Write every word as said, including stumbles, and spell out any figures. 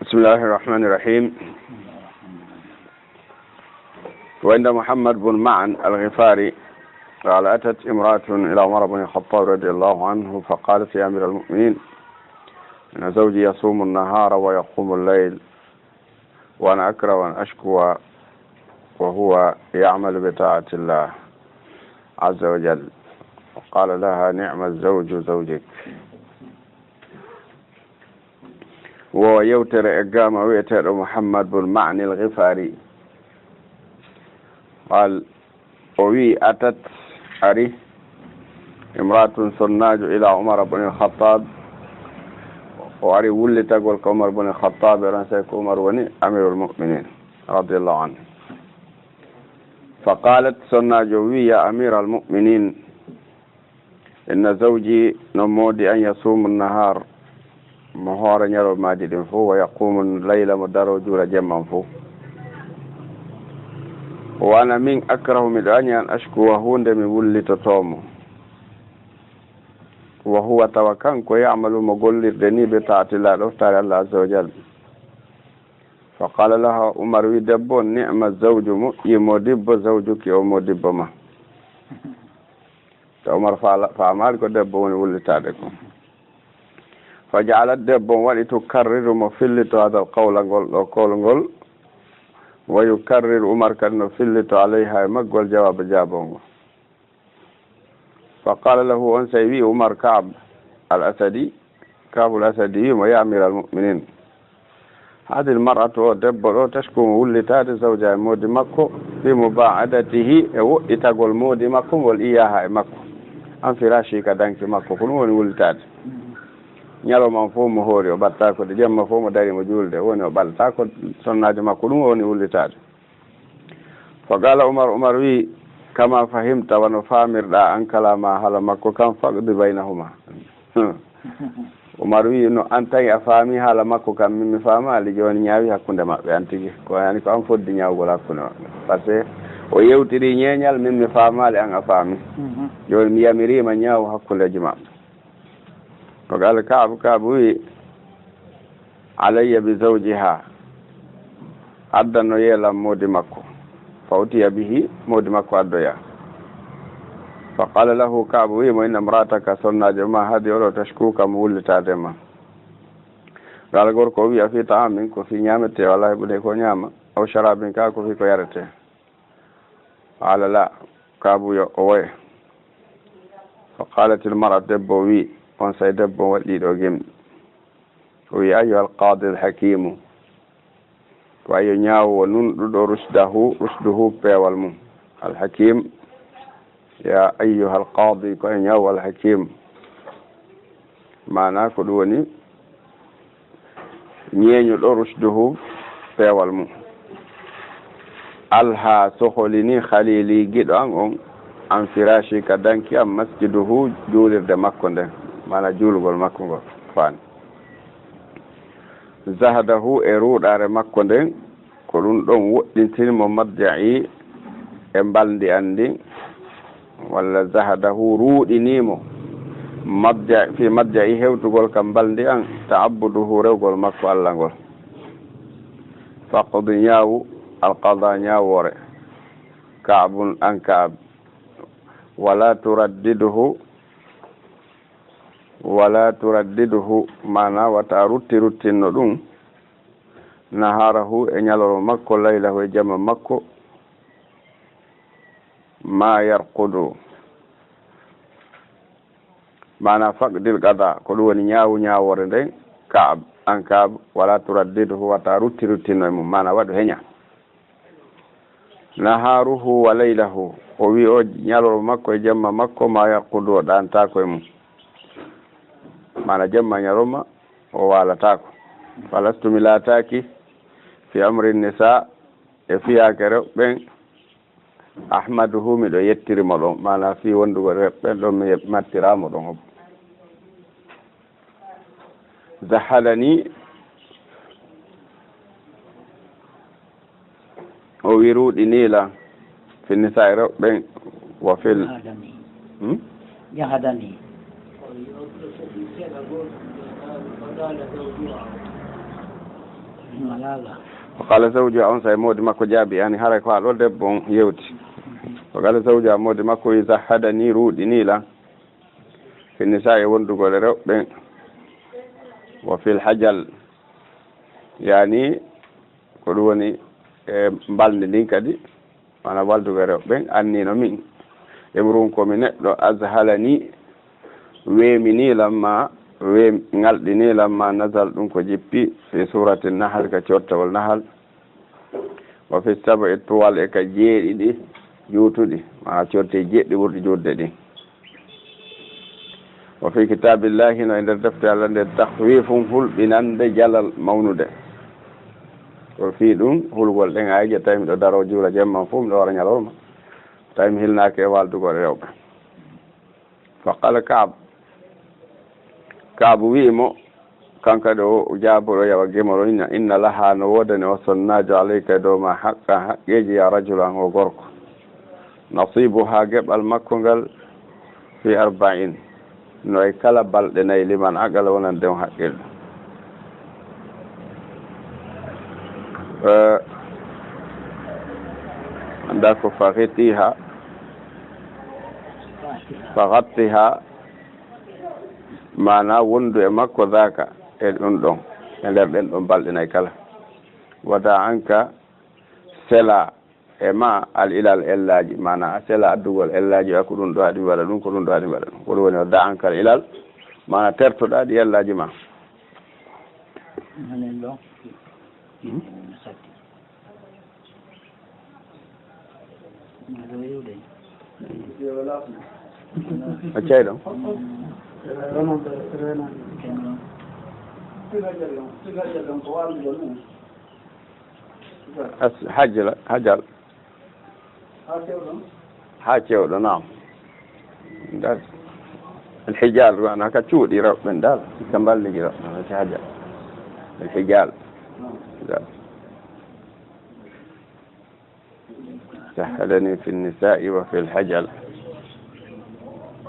بسم الله الرحمن الرحيم. وعند محمد بن معن الغفاري قال: أتت امرأة إلى عمر بن الخطاب رضي الله عنه فقالت: يا أمير المؤمنين، إن زوجي يصوم النهار ويقوم الليل، وأنا أكره أن أشكو وهو يعمل بطاعة الله عز وجل. قال لها: نعم الزوج زوجك. Wo yewtere e gaama wi'eteeɗo Muhammad bun Ma'nil Ghifari. Qal, o wi'i, atat, ari, imra'atun, sonnaajo, ila Umar bun al-Khattab. O ari wullitagol ko Umar bun al-Khattab, e ran sey ko Umar woni Amirul Mu'minin, radiyallahu anhu. Fa qalat, sonnaajo wi'i, ya Amiral Mu'minin, inna zawji, no moodi an, yasuumu nahar, mo hoora ñalawmaaji ɗin fof, wa yaquumu layla, mo daroo juula jemma fof. Wa ana min akrahu, miɗo añi an, ashkuwa, huunde mi wullitotoo mo. Wa huwa, tawa kanko, ya'malu, mo gollirde ni, bi ta'atillah, ɗoftaare Allah azza wa jal. Fa qala laha, Umar wi debbo on, ni'ma zawju, moƴƴi modibbo, zawjuki, o modibbo ma. Te Umar faala-, faamaali ko debbo woni wullitaade ko. Fa ja'alat, debbo on waɗi, tukarriru, mo fillito, hadal qawla, ngol ɗo kowlol ngol. Wa yukarriru, Umar kadi no fillito, alayha, e maggol, jawaaba jaabol ngol. Fa qala lahu, on sey wi Umar Ka'b al-Asadi, Ka'b al-Asadi wi mo, ya Amir al-Mu'minin, hadhihi al-mar'atu, o debbo ɗo, tashku, mo wullitaade, zawja, e moodi makko, fi muba'adatihi, e woɗɗitagol moodi makko ngol, iyaha, e makko, an firashi, ka danki makko, ko ɗum woni wullitaade. Ñalawma on fof mo hoori, o ɓattaako de, jemma fof mo dari mo juulde, woni o ɓattaako sonnaajo makko, ɗum woni wullitaade. Fa qala Umar, Umar wi, kama fahimta, wano faamirɗa, an kalama, haala makko kan, faqdi baynahuma. Umar wi, no an tawi a faami haala makko kan, min mi faamaali, jooni ñaawi hakkunde maɓɓe, an tigi. Ko yani ko an foddi ñaawgol hakkunde maɓɓe. Par ce que o yewtiri ñeeñal, min mi faamaali, an a faami. Mhm. Jooni mi yamiriima ñaawu hakkundeji maɓɓe. Ko qala Ka'b, Ka'b wi, alayya bi zawjiha, addannoyee lan moodi makko. Fa utiya bihi, moodi makko addoyaa. Fa qala lahu, Ka'b wi mo, inna imra'ataka, sonnaajo ma, hadi oɗo, tashkuka, mo wullitaade ma. Qala gorko o wi, afi ta'amin, ko fi ñaametee, walla heɓude ko ñaama, aw sharabin, ka ko fi ko yaretee. Qala la, Ka'b wi oye. Fa qalatil mar'a, debbo wi, on sey debbo waɗi ɗo gimɗi. O wi, ayyuhal qadi al hakimu. Ko ayo ñaawo nunɗuɗo, rushdahu, rushduhu, peewal mum. Al hakim, ya ayyuhal qadi, ko ayo ñaawo al hakim. Maana ko ɗum woni ñeeñuɗo, rushduhu, peewal mum. Alha, soholini, khalili, giɗo an on, an firashi, ka danki an, masjiduhu, juulirde makko nden, maana juulugol makko ngol faani. Zahadahu, e ruuɗaare makko nden, ko ɗum ɗon woɗɗintini mo, madja'i, e mbalndi an ndin, walla zahadahu, ruuɗinii mo, madja-, fi madja'i, hewtugol ka mbalndi an, ta'abbuduhu, rewgol makko Allah ngol. Faqdi, ñaawu, alqada, ñaawoore, Ka'bun, an Ka'b, wala turaddiduhu, wala turaddiduhu, maana wata rutti ruttinno ɗum, naharahu, e ñalorma makko, laylahu, e jama makko, ma yarqudu. Maana faqdil qada, ko ɗum woni ñaawu ñaawoore nden, Ka'b, an Ka'b, wala turaddiduhu, wata rutti ruttinno e mum, maana waɗu heña. Naharuhu wa laylahu, o wi o ñalorma makko e jemma makko, ma yarqudu, o ɗaantaako e mum. Maana jemma ñalorma o waalataako. Falastu, mi laataaki, fi amri nisa, e fiyaake rewɓe ɓen, ahmaduhu, miɗo yettiri mo ɗon. Maana fii wondugol rewɓe ɓen ɗon, mi mattiraa mo ɗon. Zahadani, o wi ruuɗinii lan, fi nisaa, e rewɓe ɓen, wa fil. Jahadani. Hmm? Jahadani. Malaga. Wa qala zawjuha, on saa'i moodi makko jaabi, yani haray ko haa ɗo debbo on yewti. Wa qala zawjuha, moodi makko wi, zahhadani, ruuɗini lan. Fi nisa'i, wondugol e rewɓe ɓen. Wa fil hajal, yani ko ɗum woni e mbalndi ndin kadi. Maanaam, waldugol e rewɓe ɓen annino min. Imru'un, ko mi neɗɗo, azhalani, weemini lan ma, weem-, ŋalɗini lan ma, nazal, ɗum ko jippi, fi suurati Nahal, ka cortewol Nahal. Wa fi sab'i tuwal, e ka jeeɗiɗi juutuɗi, maanaam corte jeeɗiɗi ɓurɗi juutde ɗin. Wa fi kitaabillahi, no e nder defte Allah nde, takhwiifun, hulɓinande jalal mawnude. Ko fii ɗum, hulgol ɗen aayeeje, tawi miɗo daroo juula jemma fuu, miɗo wara ñalorma, tawi mi hilnaaki e waldugol e rewɓe. Fa qaala Ka'b, Ka'b wi'i mo, kanko kadi o jaaboro yawa gemoro, inna, inna laha, no woodani o sonnaajo, alayka, e dow ma, haqqan, haqqeeji, ya rajul, an o gorko. Nasiibuha, geɓal makko ngal, fi arba'in, no e kala balɗe nayi, liman aqala, wonande on haqqilɗo. Eh, annda ko faghittiha, faghattiha, maana wondu e makko, dhaka, e ɗum ɗon, e nder ɗen ɗon balɗe nayi kala. Wada anka, sela e ma al ilal, ellaaji, maana a sela addugol ellaaji, a ko ɗum ɗo haɗi mi waɗa ɗum, ko ɗum ɗo haɗi mi waɗa ɗum. Ko ɗum woni o da ankal ilal, maana tertoɗaa ɗi ellaaji ma. Manen ɗo. Hmm? Satti. Aɗa yiwde. Accay ɗon. As-, hajjala, hajjal. Haa cewɗo, naam. Dal. Alhijal, wana ka cuuɗi rewɓe ɓen dal. Ka mballigi rewɓe ɓen, wati hajjal. Alhijal. Dal. Sahhalani fi nisa'i wa fil hajal.